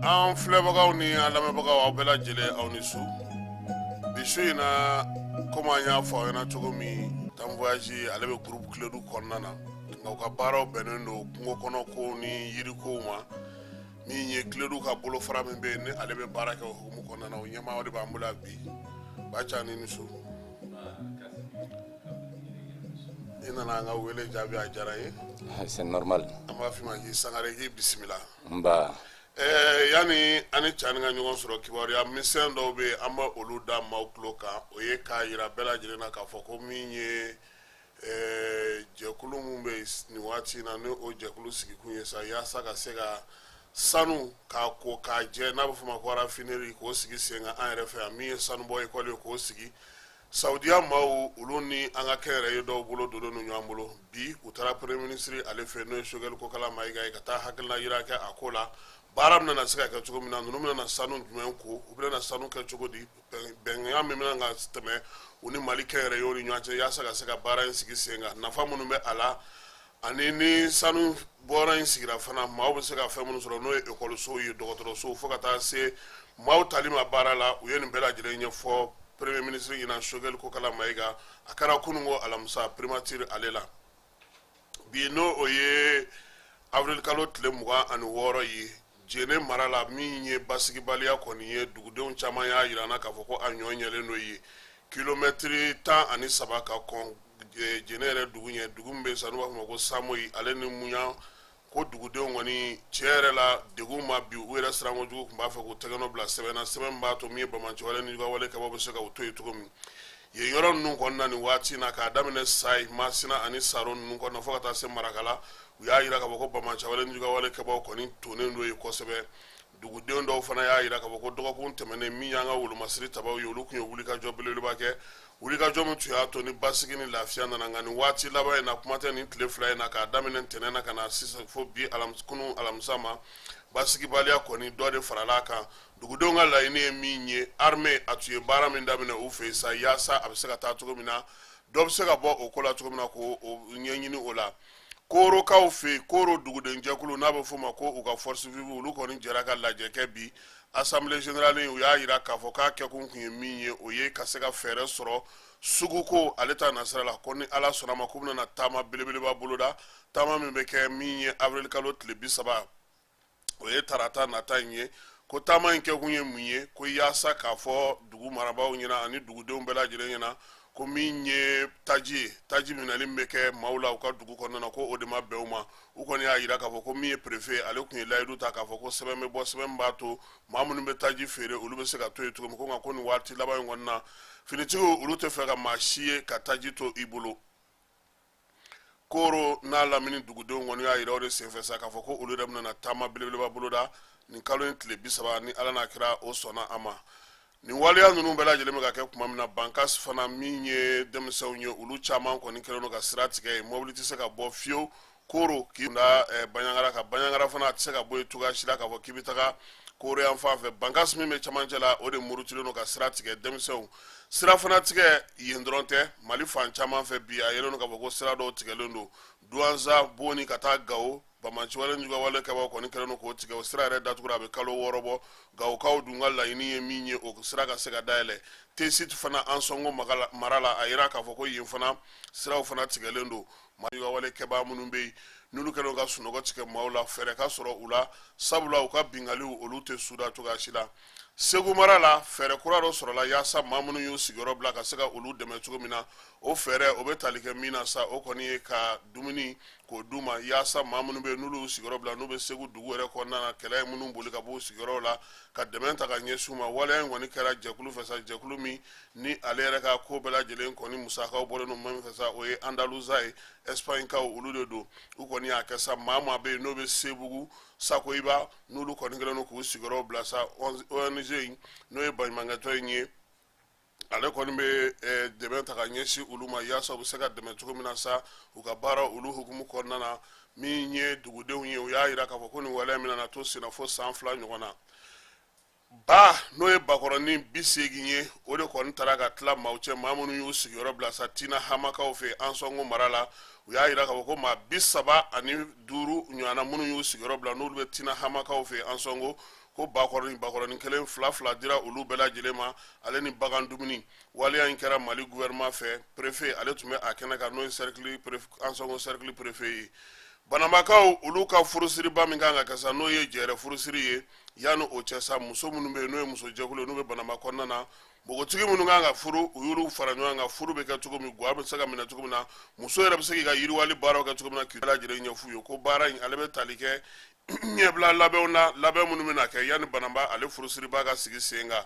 An filɛbagaw ni an lamɛnbagaw, aw bɛɛ lajɛlen, aw ni su. Bi su in na, komi an y'a fɔ aw ɲɛna cogo min, Tam Voyage, ale bɛ groupe Kledu kɔnɔna na, nka u ka baaraw bɛnnen don kungo kɔnɔ kow ni yirikow ma. Min ye Kledu ka bolofara min bɛ yen, ni ale bɛ baara kɛ o hukumu kɔnɔna na, o ɲɛmaa, o de b'an bolo yan bi. Baca, ni su. I nana an ka wele jaabi, a diyara n ye. C'est normal. An b'a f'i ma k'i Sangare, k'i bisimila. Nba. Yanni an ni Cani ka ɲɔgɔn sɔrɔ, kibaruya misɛn dɔw bɛ yen, an bɛ olu da maaw tulo kan. O ye k'a yira bɛɛ lajɛlen na k'a fɔ ko min ye jɛkulu min bɛ yen nin waati in na, ni o jɛkulu sigikun ye sa yaasa ka se ka sanu k'a ko k'a jɛ, n'a bɛ f'o ma ko raffinerie, k'o sigi sen kan an yɛrɛ fɛ yan, min ye sanubɔ ekɔli ye, k'o sigi. Saudiya maaw, olu ni an ka kɛnyɛrɛye dɔw bolo donnen don ɲɔgɔn bolo. Bi u taara premier ministre ale fɛ, n'o ye Choguel Kokala Mayiga ye, ka taa hakilina yira kɛ a ko la, baara bɛna na se ka kɛ cogo min na, ninnu bɛna na sanu jumɛn ko, u bɛna na sanu kɛ cogo di, bɛnkan min bɛna ka tɛmɛ u ni Mali kɛnyɛrɛyew ni ɲɔgɔn cɛ yaasa ka se ka baara in sigi sen kan, nafa minnu bɛ a la, ani ni sanu bɔra in sigira fana, maaw bɛ se ka fɛn minnu sɔrɔ, n'o ye ekɔlisow ye, dɔgɔtɔrɔsow, fo ka taa se maaw tali ma baara la. U ye nin bɛɛ lajɛlen ɲɛfɔ premier ministre ɲɛna, Choguel Kokala Mayiga. A kɛra kununko alamisa, primature ale la. Bi, n'o o ye avril kalo tile 26 ye, Jene mara la, min ye basigibaliya kɔni ye, dugudenw caman y'a yira na k'a fɔ ko a ɲɔ ɲɛlen don ye kilomɛtiri 13 ka kɔn Jene yɛrɛ dugu ɲɛ, dugu min bɛ sa n'u b'a fɔ ma ko Samoyi, ale ni Muɲan, ko dugudenw kɔni, tiɲɛ yɛrɛ la, degun ma bi, u yɛrɛ siran kojugu, tun b'a fɛ k'u tɛgɛnɔ bila sɛbɛn na, sɛbɛn min b'a to min ye banbaanciwale ni wale kɛbaaw bɛ se ka u to yen cogo min yen yɔrɔ ninnu kɔnɔna nin waati in na, k'a daminɛ Sayi, Masina ani Saro ninnu kɔnɔna fo ka taa se Marakala. U y'a yira k'a fɔ ko banbaanciwale ni wale kɛbaaw kɔni tonnen don yen kosɛbɛ. Dugudenw dɔw fana y'a yira k'a fɔ ko dɔgɔkun tɛmɛnen, min y'an ka wolomasiri tabaw ye, olu tun ye wulikajɔ belebeleba kɛ, wulikajɔ min tun y'a to ni basigi ni lafiya nana. Nka nin waati laban in na, kuma tɛ nin tile 2 in na, k'a daminɛ ntɛnɛn na ka na sisan fo bi kunun alamisa ma, basigibaliya kɔni, dɔ de farala a kan. Dugudenw ka laɲini ye min ye, armée a tun ye baara min daminɛ u fɛ yen sa, yaasa a bɛ se ka taa cogo min na, dɔ bɛ se ka bɔ o ko la cogo min na, k'o ɲɛɲini o la. Korokaw fɛ yen, Koro dugudenjɛkulu, n'a bɛ f'o ma ko u ka force vive, olu kɔni jɛra ka lajɛ kɛ bi, assemblée générale. U y'a yira k'a fɔ k'a kɛkun kun ye min ye, o ye ka se ka fɛɛrɛ sɔrɔ suguko ale ta nasira la, ko ni Ala sɔnna ma, k'u bɛna taama belebeleba boloda, taama min bɛ kɛ min ye avril kalo tile 30, o ye tarata nata in ye. Ko taama in kɛkun ye mun ye? Ko yaasa k'a fɔ dugu marabaaw ɲɛna ani dugudenw bɛɛ lajɛlen ɲɛna ko min ye taji ye, taji minɛli min bɛ kɛ maaw la u ka dugu kɔnɔna na, ko o de ma bɛn u ma. U kɔni y'a yira k'a fɔ ko min ye préfet, ale tun ye layidu ta k'a fɔ ko sɛbɛn bɛ bɔ, sɛbɛn min b'a to maa minnu bɛ taji feere, olu bɛ se ka to yen cogo min. Ko nka ko nin waati laban in kɔni na, finitigiw, olu tɛ fɛ ka maa si ye ka taji to i bolo. Koro n'a lamini dugudenw kɔni y'a yira o de senfɛ sa k'a fɔ ko olu yɛrɛ bɛna taama belebeleba boloda nin kalo in tile 30, ni Ala n'a kira o sɔnna a ma. Nin waleya ninnu bɛɛ lajɛlen bɛ ka kɛ tuma min na, Bankas fana, min ye denmisɛnw ye, olu caman kɔni kɛlen don ka sira tigɛ yen, mobili tɛ se ka bɔ fiyewu Koro k'i da Baɲangara kan. Baɲangara fana, a tɛ se ka bɔ yen cogoya si la k'a fɔ k'i bɛ taga Koro yan fan fɛ. Bankas min bɛ camancɛ la, o de murutilen don ka sira tigɛ. Denmisɛnw sira fana tigɛ yen dɔrɔn tɛ, Mali fan caman fɛ bi, a yelen don k'a fɔ ko sira dɔw tigɛlen don. Duwanza, Boni ka taa Gawo, banbaanciwale juguyawale kɛbaaw kɔni kɛlen don k'o tigɛ. O sira yɛrɛ datugura a bɛ kalo 6 bɔ. Gawokaw dun ka laɲini ye min ye, o sira ka se ka dayɛlɛ. Tesit fana, Ansɔngo mara la, a yira k'a fɔ ko yen fana siraw fana tigɛlen don. Juguyawale kɛbaa minnu bɛ yen, n'olu kɛlen ka sunɔgɔ tigɛ maaw la, fɛɛrɛ ka sɔrɔ u la, sabula u ka binkaliw, olu tɛ suda cogoya si la. Segu mara la, fɛɛrɛ kura dɔ sɔrɔla yaasa maa minnu y'u sigiyɔrɔ bila, ka se ka olu dɛmɛ cogo min na. O fɛɛrɛ o bɛ tali kɛ min na sa, o kɔni ye ka dumuni k'o d'u ma, yaasa maa minnu bɛ yen, n'olu y'u sigiyɔrɔ bila, n'u bɛ Segu dugu yɛrɛ kɔnɔna na, kɛlɛ ye minnu boli ka b'u sigiyɔrɔw la, ka dɛmɛ ta ka ɲɛsin u ma. Waleya in kɔni kɛra jɛkulu fɛ sa, jɛkulu min ni ale yɛrɛ ka ko bɛɛ lajɛlen kɔni musakaw bɔlen don min fɛ sa, o ye Andaluza ye, Espagne-kaw olu de don. U kɔni y'a kɛ sa, maa maa bɛ yen n'o bɛ Sebugu, Sakoyiba, n'olu kɔni kɛlen don k'u sigiyɔrɔw bila sa, ONG in, n'o ye baɲumankɛtɔn in ye, ale kɔni bɛ dɛmɛ ta ka ɲɛsin olu ma, yaasa u bɛ se ka dɛmɛ cogo min na sa u ka baara olu hukumu kɔnɔna na. Min ye dugudenw ye, u y'a yira k'a fɔ ko nin waleya min nana to senna fo san 2 ɲɔgɔn na, ba n'o ye bakɔrɔnin 80 ye, o de kɔni taara ka tila maaw cɛ, maa minnu y'u sigiyɔrɔ bila sa Tina Hamakaw fɛ Ansɔngo mara la. U y'a yira k'a fɔ ko maa 35 ɲɔgɔnna minnu y'u sigiyɔrɔ bila, n'olu bɛ Tina Hamakaw fɛ Ansɔngo. Ko bakɔrɔnin bakɔrɔnin kelen fila fila dira olu bɛɛ lajɛlen ma, ale ni bagan dumuni. Waleya in kɛra Mali gouvernement fɛ. Préfet, ale tun bɛ a kɛnɛ kan, n'o ye cercle, Ansongo cercle préfet ye. Banambakaw, olu ka furusiriba min kan ka kɛ sa, n'o ye jɛrɛ furusiri ye, yanni o cɛ sa, muso minnu bɛ yen, n'o ye muso jɛkulu ye, n'u bɛ Banamba kɔnɔna na, npogotigi minnu kan ka furu, u y'olu fara ɲɔgɔn kan. Furu bɛ kɛ cogo min, gwa bɛ se ka minɛ cogo min na, muso yɛrɛ bɛ se k'i ka yiriwali baaraw kɛ cogo min na, k'i lajɛlen ɲɛf'u ye ko baara in, ale bɛ tali kɛ ɲɛbila labɛnw na, labɛn minnu bɛna kɛ yanni Banamba ale furusiriba ka sigi sen kan.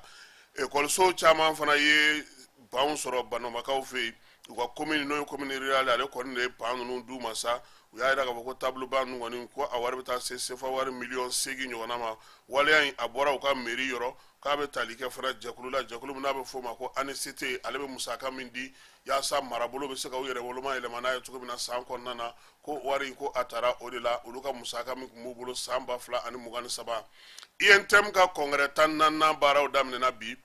Ekɔliso caman fana ye banw sɔrɔ Banambakaw fɛ yen. U ka commune, n'o ye commune rurale, ale kɔni de ye ban ninnu d'u ma sa. U y'a jira k'a fɔ ko tableau ninnu kɔni, ko a wari bɛ taa se sefa wari miliyɔn 8 ɲɔgɔnna ma. Waleya in, a bɔra u ka mairie yɔrɔ, k'a bɛ tali kɛ fana jɛkulu la, jɛkulu min n'a bɛ f'o ma ko ANECT, ale bɛ musaka min di yaasa marabolo bɛ se ka u yɛrɛ woloma yɛlɛma n'a ye cogo min na san kɔnɔna na, ko wari in, ko a taara o de la, olu ka musaka min tun b'u bolo san 2023. UNTM ka congrès 14nan baaraw daminɛna bi.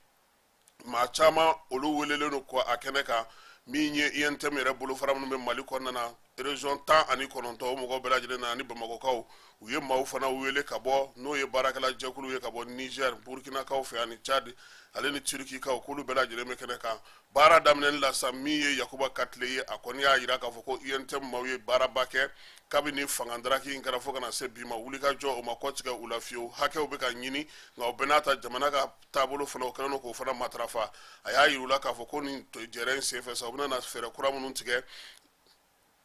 Maa caman, olu welelen don ko a kɛnɛ kan. Min ye UNTM yɛrɛ bolofara minnu bɛ Mali kɔnɔna na, région 19, o mɔgɔw bɛɛ lajɛlen na, ani Bamakɔkaw. U ye maaw fana wele ka bɔ, n'o ye baarakɛla jɛkulu ye, ka bɔ Niger, Burkinakaw fɛ, ani Tchad, ale ni Turkikaw, k'olu bɛɛ lajɛlen bɛ kɛnɛ kan. Baara daminɛli la sa, min ye Yakuba Katile ye, a kɔni y'a jira k'a fɔ ko UNTM maaw ye baaraba kɛ kabini fanga daraki in kɛra fo ka na se bi ma. Wulikajɔ, o ma kɔtigɛ u la fiyewu. Hakɛw bɛ ka ɲini, nka o bɛɛ n'a ta, jamana ka taabolo fana, o kɛlen don k'o fana matarafa. A y'a yir'u la k'a fɔ ko nin jɛrɛ in senfɛ sa, u bɛna na fɛɛrɛ kura minnu tigɛ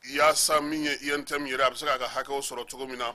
yaasa min ye UNTM yɛrɛ, a bɛ se k'a ka hakɛw sɔrɔ cogo min na,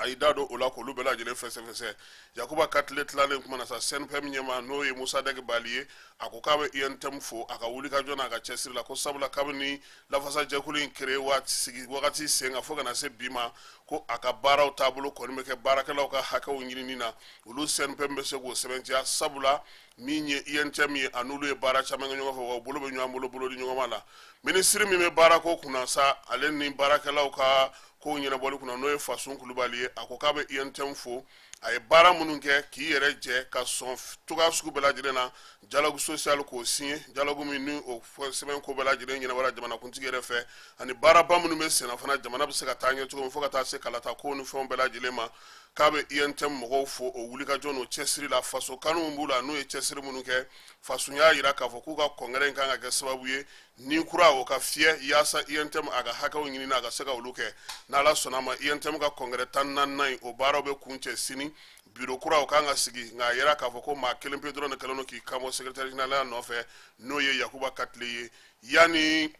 a y'i da don o la k'olu bɛɛ lajɛlen fɛsɛfɛsɛ. Yakuba Katile tilalen kuma na sa, CNPM ɲɛmaa, n'o ye Musa Dɛgi Bali ye, a ko k'a bɛ UNTM fo a ka wulikajɔ n'a ka cɛsiri la, ko sabula kabini lafasajɛkulu in créé waati sigi wagati sen kan fo ka na se bi ma, ko a ka baaraw taabolo kɔni bɛ kɛ baarakɛlaw ka hakɛw ɲinini na. Olu CNPM bɛ se k'o sɛbɛntiya, sabula min ye UNTM ye, a n'olu ye baara caman kɛ ɲɔgɔn fɛ, wa u bolo bɛ ɲɔgɔn bolo bolo di ɲɔgɔn ma la. Minisiri min bɛ baarako kunna sa, ale ni baarakɛlaw ka kow ɲɛnabɔli kunna, n'o ye Fasun Kulubali ye, a ko k'a bɛ UNTM fo a ye baara minnu kɛ k'i yɛrɛ jɛ ka sɔn cogoya sugu bɛɛ lajɛlen na dialogue social k'o signé, dialogue min ni o sɛbɛn ko bɛɛ lajɛlen ɲɛnabɔra jamanakuntigi yɛrɛ fɛ, ani baaraba minnu bɛ senna fana, jamana bɛ se ka taa ɲɛ cogo min, fo ka taa se kalata ko ni fɛnw bɛɛ lajɛlen ma. K'a bɛ UNTM mɔgɔw fo o wulikajɔ n'o cɛsiri la, faso kanu min b'u la, n'u ye cɛsiri minnu kɛ. Fasun y'a jira k'a fɔ k'u ka congrès in kan ka kɛ sababu ye ni kura o ka fiyɛ yaasa UNTM a ka hakɛw ɲini a ka se ka olu kɛ. N'Ala sɔnna a ma, UNTM ka congrès 14nan in, o baaraw bɛ kuncɛ sini. Bureau kura, o kan ka sigi, nka a yira k'a fɔ ko maa kelen pe dɔrɔn de kɛlen don k'i kanbɔ secrétaire général nɔfɛ, n'o ye Yakuba Katile ye. Yanni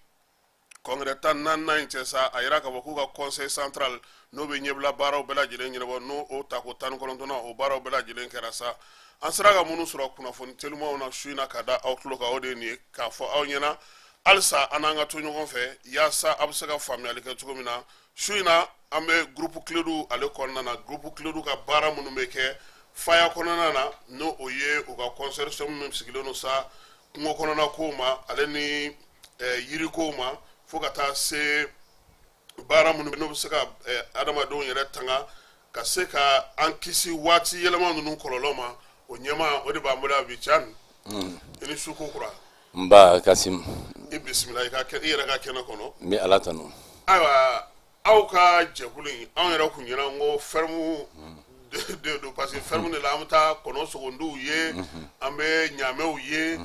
congrès 14nan in cɛ sa, a yira k'a fɔ k'u ka conseil central, n'o bɛ ɲɛbila baaraw bɛɛ lajɛlen ɲɛnabɔ, n'o o tako 19nan, o baaraw bɛɛ lajɛlen kɛra sa. An sera ka minnu sɔrɔ kunnafoni telimanw na su in na ka da aw tulo kan, o de ye nin ye, k'a fɔ aw ɲɛna halisa an n'an ka to ɲɔgɔn fɛ yaasa a bɛ se ka faamuyali kɛ cogo min na. Su in na, an bɛ groupe Kledu ale kɔnɔna na, groupe Kledu ka baara minnu bɛ kɛ faya kɔnɔna na, n'o o ye u ka consortium min sigilen don sa kungo kɔnɔna kow ma, ale ni yirikow ma, fo ka taa se baara minnu n'o bɛ se ka adamadenw yɛrɛ tanga ka se ka an kisi waati yɛlɛma ninnu kɔlɔlɔ ma. O ɲɛmaa, o de b'an bolo yan bi. Can, i ni su ko kura. Nba Kasim. I bisimila i ka i yɛrɛ ka kɛnɛ kɔnɔ. N bɛ Ala tanu. Ayiwa, aw ka jɛkulu in, anw yɛrɛ kun ɲɛna n ko ferme de don, parce que ferme de la an bɛ taa kɔnɔ sogondiw ye, an bɛ ɲaamɛw ye.